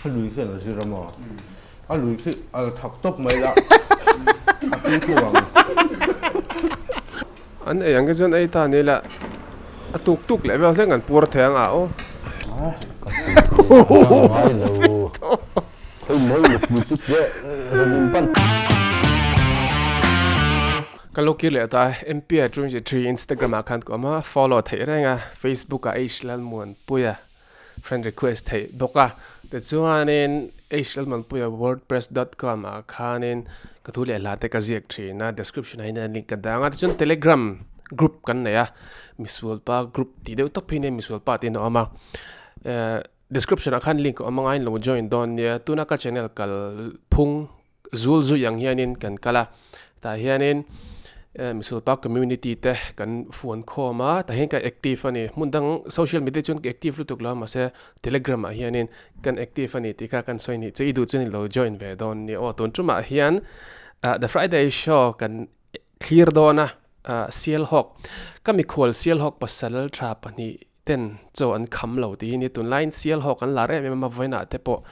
A lui khian a zir a maw? A lui khi al thak tawp mai la, a tui tho ang. An ei ang khi chuan ei ta ni la, a tuk tuk leh vel thleng an pur thei ang a aw. Ka tui thei a ngai lo. Khawi mawi leh chu teh rawn in pan. Ka lo kir leh ta MPa 23 Instagram ah khan ka awm a, follow theih reng a, Facebook ah H Lalmuanpuia friend request theih bawk a, tichuanin H Lalmuanpuia wordpress dot com ah khanin ka thu leh hla te ka ziak thin a, description ah hian link ka dang a, tichuan Telegram group kan nei a, misualpa group tih deuh tawp hi nia misualpa tiin a awm a, eh description ah khan link a awm anga in lo join dawn nia, tuna ka channel kal phung Zul zui ang hianin kan kal a, tah hianin Misulpa community te kan fuan khawm a, tah hian ka active a ni. Hmun dang social media chuan ka active lutuk lo a, mahse telegram ah hianin kan active a ni tih kha kan sawi ni che i duh chuan i lo join ve dawn nia aw. Tun tumah hian The Friday Show kan thlir dawn a, Sialhawk, ka mikhual Sialhawk pasal tha pahnih ten chaw an kham lo tih hi ni tunlaiin Sialhawk an lar em em a vawiinah te pawh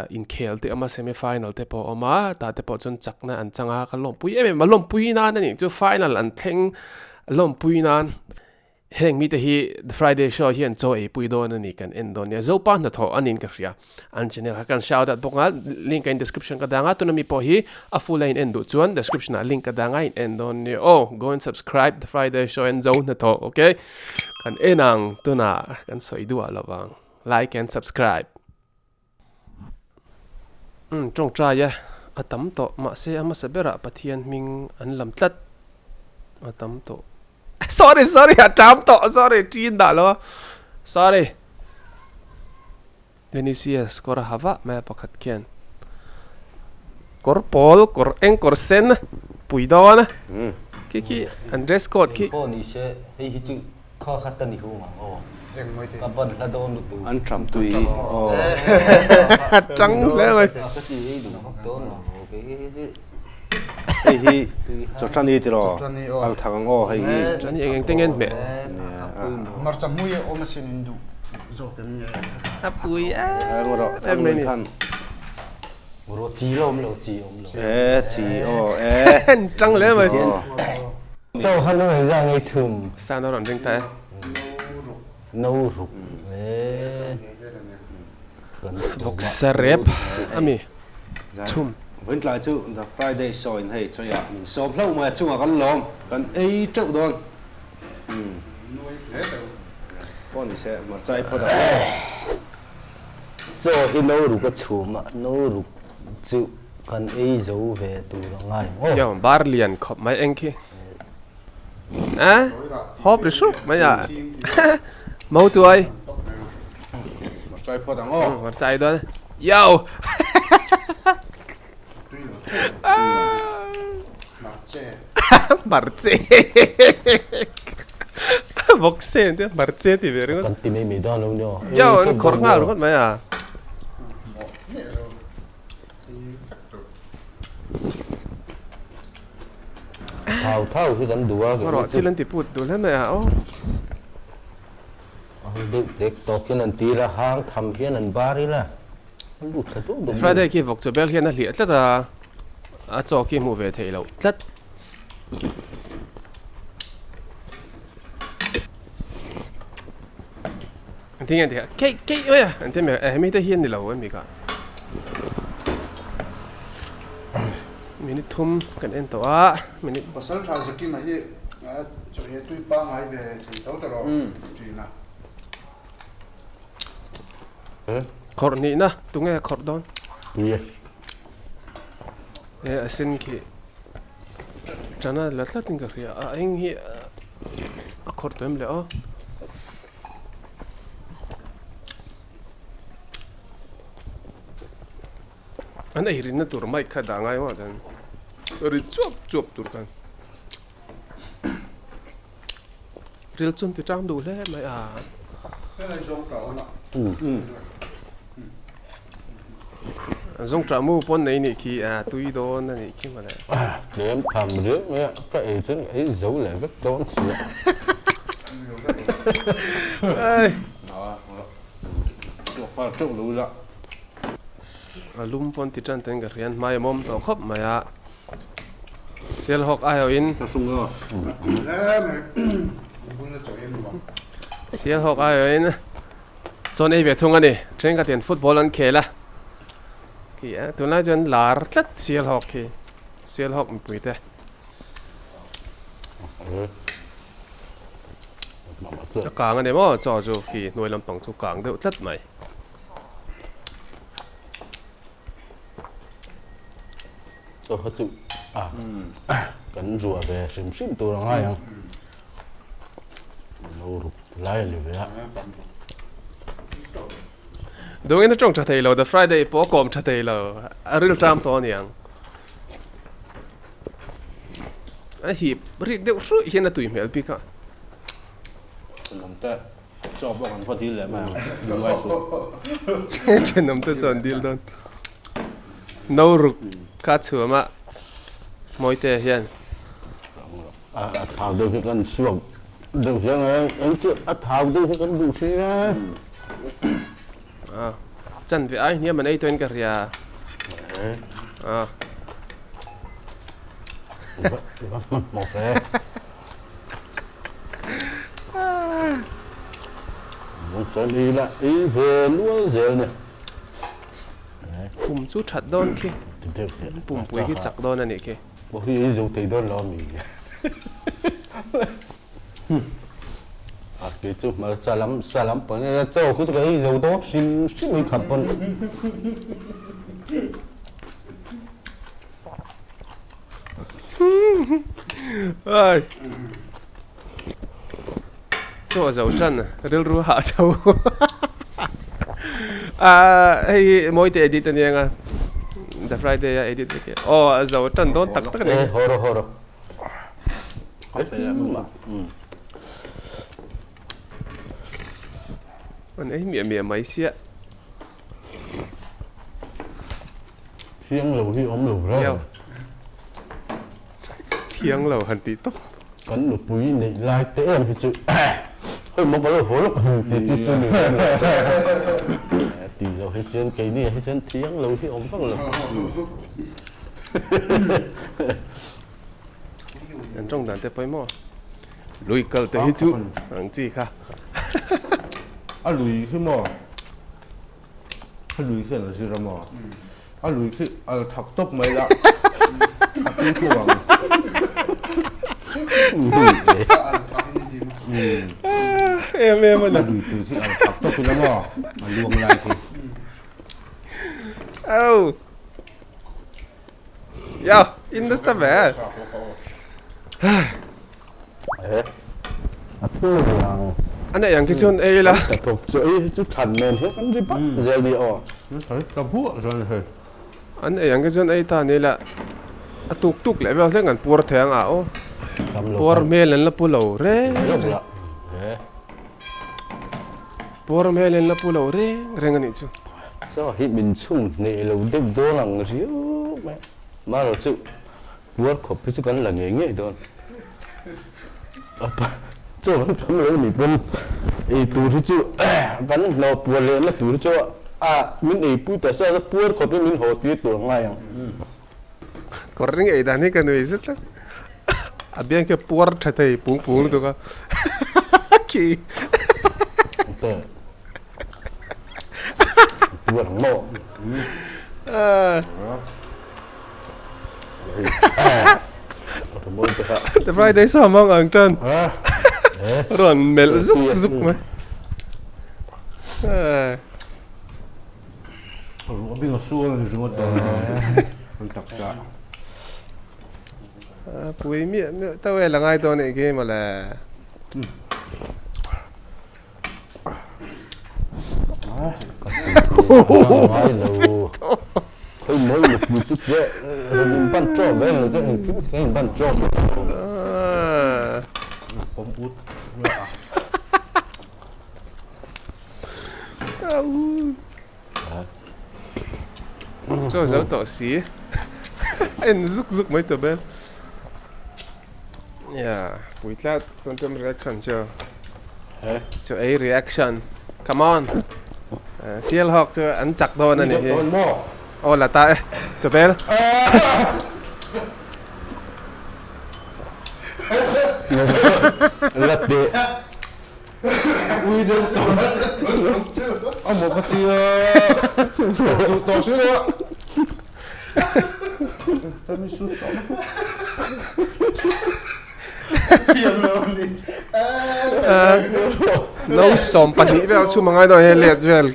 inkhel te awm a semi final te pawh a awm a tah te pawh chuan chakna an chang a ka lawmpui em em a lawmpui nan a nih chu final an thleng lawmpui nan heng mite hi the Friday show hian chaw ei pui dawn a ni kan en dawn nia Zopa hnathawh a niin ka hria an channel kha kan shout out bawk a link a in description ka dang a tuna mi pawh hi a full a in en duh chuan description ah link ka dang a in en dawn nia aw go and subscribe the Friday show and Zo hnathawh okay kan en ang tunah kan sawi duah lovang like and subscribe um tawngtai a a tam tawh mahse a hmasa berah Pathian hming an lam tlat a tam tawh sorry sorry a tam tawh sorry ṭin dah lo a sorry. Vinicius kawr a ha vah mai a pakhat khian kawr pawl kawr eng kawr sen pui dawn a khi khi an dress code khi. Engpawh ni se hei hi chu kha kha ta ni hung ang aw ka ban hla dawn lutuk. An ṭam tui aw. A ṭang hle mai. Ka ti ei duh vak dawn lo kei hi chu. Hei hi chawṭani tiraw al thak ang aw hei hi. Chawṭani eng eng te nge an hmeh. Hmarcha hmui a awm asin in duh zawk em nge. A pui a em mai ni. Ro chi lo awm lo chi awm lo. E chi aw e. An ṭang hle mai. Chaw kha nu hei zah ngei chhum. San a rawn ring ta e. No ruk e. Vawksa rep a mi chhum. Vawiin tlai chu The Friday Show in hei chawiah min sawm hlauh mai a chungah kan lawm kan ei teuh dawn. Pawh ni se hmarcha ei phawt ang. Chaw hi no ruk a chhum a, no ruk chu kan ei zo ve tur a ngai ang aw. Yo bar lian khawp mai eng khi. A hawp ri hrup mai a Mautuai. Hmarchai phawt ang aw. Hmarchai dawn. Yo! Hmarche. Vawkse an tia hmarche ti ve ringawt. Kan ti mai mai dawn lo nia. Yo, an khawr nghal ringawt mai a. Thau thau hi kan duh a. Rawh chil an ti put duh hle mai a aw. Ang deuh tek tawk hian an tir a, hang tham hian an bar ila a lut thla duh duh mai. Friday khi vawk chawbel hian a hliah tlat a, a chaw khi hmuh ve theih loh tlat. An ti nge an ti kha keih keih mai a an ti mai a hemi te hi an ni lo em kha minute thum kan en tawh a minute Pasal tha Zakima hi chawheh tui pangngai ve thei tho ta rawh ṭin a. Khawrh nihna tunge khawrh dawn? Tui e. E a sen khi ṭana la tlatin ka hria a eng hi a khawrh tawh em le aw. An ei rinna tur mic kha dah ngai maw tan ri chuap chuap tur khan ril chun ti tang duh hle mai a. Zawngṭah mu pawn nei nih khi a tui dawn a nih khi mawle. Tlem tham riau mai a, ka ei chuan ka ei zo leh vek dawn si a. Ai. Tuak nghal teuh lo ila. A lum pawn ti tan ten ka hrian hmai a mawm tawh khawp mai a. Sialhawk aiawhin Sialhawk aiawhin chuan ei ve thung a ni. Thenkhatin football an khel a. Khi a tunlai chuan lar tlat Sialhawk khi Sialhawk mipui te. A kang a ni maw chaw chu khi hnuai lampang chu kang deuh tlat mai. Chaw kha chu a kan zuah ve hrim hrim tur a ngai ang. Lo ruk lai a ni ve a. Dungin a tawng tha thei lo, The Friday pawh a kawm tha thei lo, a ril ṭam tawh a niang. A hip rik deuh hruih hian a tui hmel bik a. Thenawmte chaw pawh kan va dil leh mai ang, lungngai suh. Thenawmte chu an dil dawn. No ruk kha a chhuam a, Mawite hian. A thau deuh hi kan suak deuh hian eng chu a thau deuh hi kan duh thin a. A chan ve ai hniam an ei tawhin ka hria. A. I va hmanhmawh ve. Chuan ei la ei ve lual zel nia. Pum chu that dawn khi. Pumpui khi chak dawn a nih khi. Pawh hi ei zo thei dawn lo a mi. A kei chu hmarcha lam sa lam pawh nia chaw khu chu ka ei zo dawn hrim hrim mai khat pawn. Ai. Chaw zo tan rilru hah chho. A hei Mawite edit a nia nga The Friday a edit vek e. Aw a zo tan dawn tak tak a ni. E haw rawh haw rawh. An ei miah miah mai sia. Thiang lo hi awm lo reng. Thiang lo han tih tawp. Kan nupui neih lai te em hi chu hawi maw ka lo haw lawk ang tih chi chu ni reng lo. Ti lo hi chuan keini ah hi chuan thiang lo hi awm vak lo. An tawng dan te pawimawh. Lui kal te hi chu ang chi kha. A lui hi maw? A lui khian a zir a maw? A lui khi al thak tawp mai la, a tui tho ang. Em em a ni. A lui tui khi al thak tawp ila maw? A luang lai khi. Au. Yo, in nasa ve. A thu ang. A nei ang khi chuan ei ila. Ka thawk chu ei hi chu thlan nen hian kan ri bat zel ni aw. Ka buah zel hei. An ei ang khi chuan ei ta ni ila. A tuk tuk leh vel thleng an puar thei ang a aw. Puar hmel an la pu lo reng reng. Puar hmel an la pu lo reng reng a nih chu. Chaw hi min chhung hneh lo deuh dawn ang riau mai. Marawh chu puar khawp hi chu kan la ngei ngei dawn. Chaw kan tham lo ni pawn ei tur hi chu kan hlawh puar lehna tur hi chu a min eipui ta sa puar khawp hi min haw tir tur a ngai ang. Kawr ring ei dan hi ka nui zet tlat. A biang khi a puar tha thei pung pung lutuk a. Khi. Puar ang maw? The Friday sa mang ang tan. Rawn melh zuk zuk mai. Ruah bing a sual a ni ringawt dawn a an taksa. Pui miah miah teuh e la ngai dawn anih khi mawle. Ngai lo. Khoi mawi lu pui chu che rawn in ban tawk ve lo che engkim kha in ban tawk ve lo. Pawm ut. Chaw zo tawh si en zuk zuk mai chaw bel ya pui tlat tun tum reaction chu chu ei reaction come on sial hawk chu an chak dawn a ni hi. Aw la ta e. Chawbel. La teh. Ui deuh tawh. A maw ka ti a. Duh tawh si lo a. Ka mi sut tawh. No 12 vel chhum angai dawn he let vel.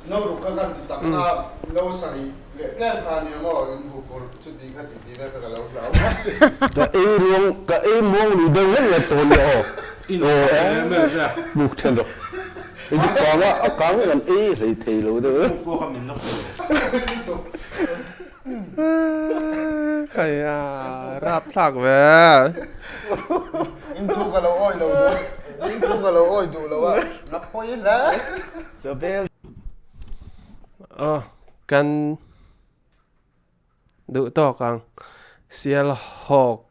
No ruk kha kan ti tak na no sarih leh tlem kha nia maw in hu phur chuti kha ti ti vel kha ka lo hlau mai si. Ka ei ruang ka ei muang lui deuh hlek leh tawh nia aw. Aw buk then rawh. I dik kang a a kang kan ei hlei thei lo deuh e. Pawh kha min la pe. Khaia rap thlak ve. In thu ka lo awi lo duh in thu ka lo awi duh lo a na pawi hle. Chawbel. Aw kan duh tawk ang Sialhawk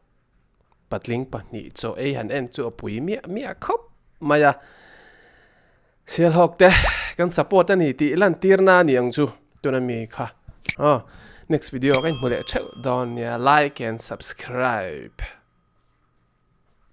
patling pahnih chaw ei han en chu a pui miah miah khawp mai a. Sialhawk te kan support a ni tih lantirna a ni ang chu tuna mi kha aw next video ka inhmu leh theuh dawn nia like and subscribe.